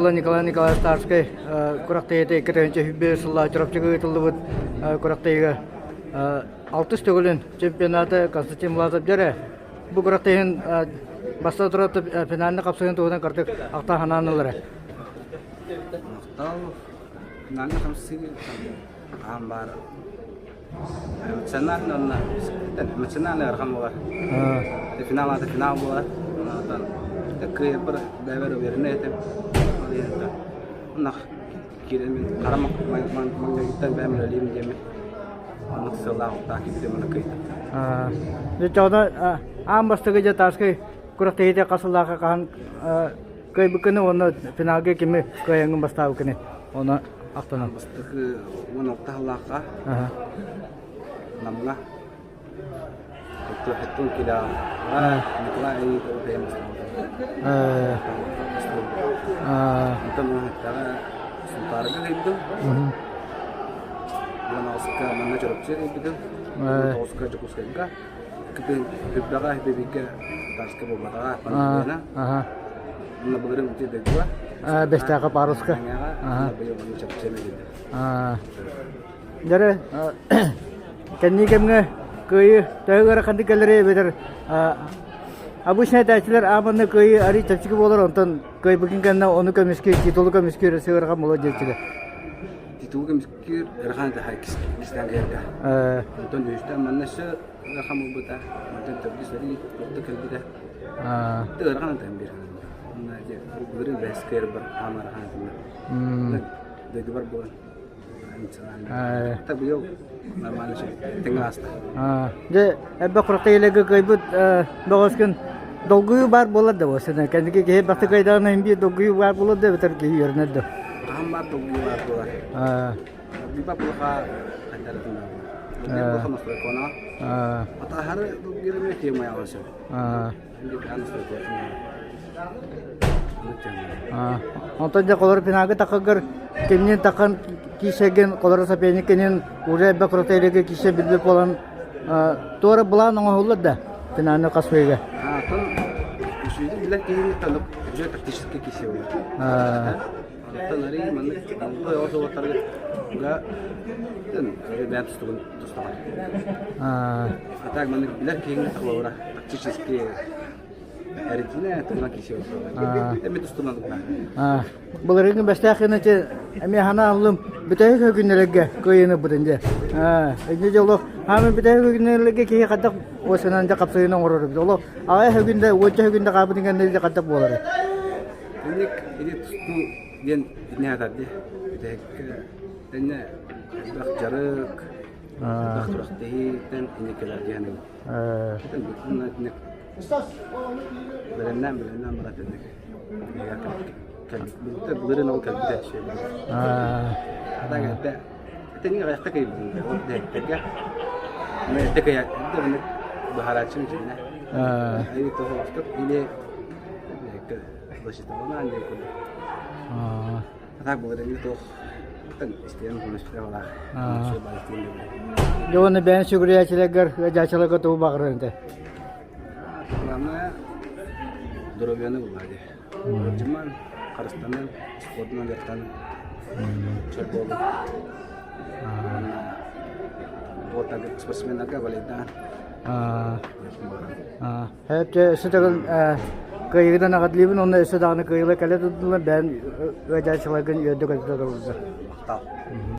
Николай Николаевич Тарскай күрэхтэһиитэ 2001 сыллаах Чурапчыга ыытыллыбыт күрэхтэһиигэ алтыс төгүлүн чемпионаты Константин Власов дьэрэ бу күрэхтэһиин бастакы турар финальный хапсыһын туһунан кырдык ахта санаан ылара. Махтал финальный хапсыы хаан баар Эмоционально уонна эмоционально ыарахан буолар. Финал аата финал буолар. Онон кыайарбар бэйэбэр уверенный этим. Ол иһин онно киирэн мин хара маҥнайгыттан бэйэм үлэлиим диэммин оннук сыаллаах-уктаах киирбитим уонна кыайдым. Дьэ, аан бастакы дьэ Тарскай күрэхтэһиитэ хас сыллаахха хаһан кыайбыккыны уонна финалга кими кыайаҥҥын бастаабыккыны ону ахтанан. Бастакы 16 сыллаахха Намҥа Хэттун килаҕа Николай Аников бэйэм бастаабытым. Онтон уоһуттаҕа Сунтаарга кыайбытым. 16-ка манна Чурапчыга кыайбытым. 19-ка Дьокуускайга. Күрбэҕэ Бэбигэ Татарска буолбатаҕа пандемияна. Онно былырыын ити дойдуга Бэстээхэ Паруска. Дьэрэ кэннии кэмҥэ кыайыы төһө ыараханнык кэлэрэ эбэтэр обычно этээччилэр ааманна кыайыы арый чэпчэки буолар онтон кыайбыкын кэннэ ону көмүскүүр титулу көмүскүүр өссө ыарахан буолуо диэччилэр. Титулу көмүскүүр ыарахан этэ кистээн кэлэргэ. Онтон үһүстэн манна өссө ыарахан буолбута. Онтон төрдүс өрүү орто кэлбитэ. Ыарахан этэ биир. Былырыын бэһис кыайарбар хаама ыарахан этим. Дойдубар буолан быйыл нормально тэҥҥэ ааста. Дьэ, элбэх күрэхтэһиилэргэ кыайбыт бөҕөскүн долгуйуу баар буолар да буолсун. Кэнники киһи бастакы кыайдаҕына иһин биир долгуйуу баар буолар да эбэтэр киһи үөрэнэр да. Хаһан баар долгуйуу баар буолар. Долгуйба булха хайдарытын долгуйба булха настройкона. Атаһары долгуйрымы темаяҕа сөп. Онтон дьэ холоро пинагы таххыгар кимнин тахан киисэгин холоро соперникинин уже бакротелиге кисе билбит буолан туора былаан оҥоһуллар да финальный хасвыга. Атын үсүйдү билэр киһини танып уже тактически кисе болар. Онтон арый маннык той оҕо бэйэм тустугун тустаҕар. А так маннык билэр киһиҥ холобура тактически эритинэ туһунан кисе эми тустунан Былырыыҥҥы бэстээх гынычы эмиэ ханаан ыллым бүтэһик күннэргэ кыайыны бутун дьэ. Инне дьэ олох хаамын бүтэһик күннэргэ киһи хайдах уосанан дьэ хапсыйын оҥорор эбит. Олох аҕай күндэ уонча күндэ хаабытын кэннэ дьэ хайдах буолар. Инник ини тустуу диэн итини аатар дии. Бүтэһиккэ тэннэ элбэх дьарык, элбэх күрэхтэһииттэн инник кэлэр диэн итинник бэлэмнээн бэлэмнээн барат инник былырыын ол кэлбитэ Атаҥ эрдэ итинник аҕыйахта кыйбытым ол бүтэһиктэргэ эрдэ кыйа эрдэ маннык быһаарааччым дьиҥнэ айыы тоһоҕостук или Дьэ уонна бэйэҥ сүгүрүйээччилэргэр, ыалдьааччыларга тугу баҕарыаҥ этэй? Главное, доруобуйаны буллаа дии. Дьыман, харыстанан, спордунан дьарыктанан, чөл буолун. Уонна спортсменнарга валейдаан. Өссө төгүл кыайыыгынан эҕэрдэлиибин уонна өссө даҕаны кыайыылар кэлэ турдуннар, бэйэм ыалдьааччыларгын үөрдэ-көтүтэ турдуннар. Махтал.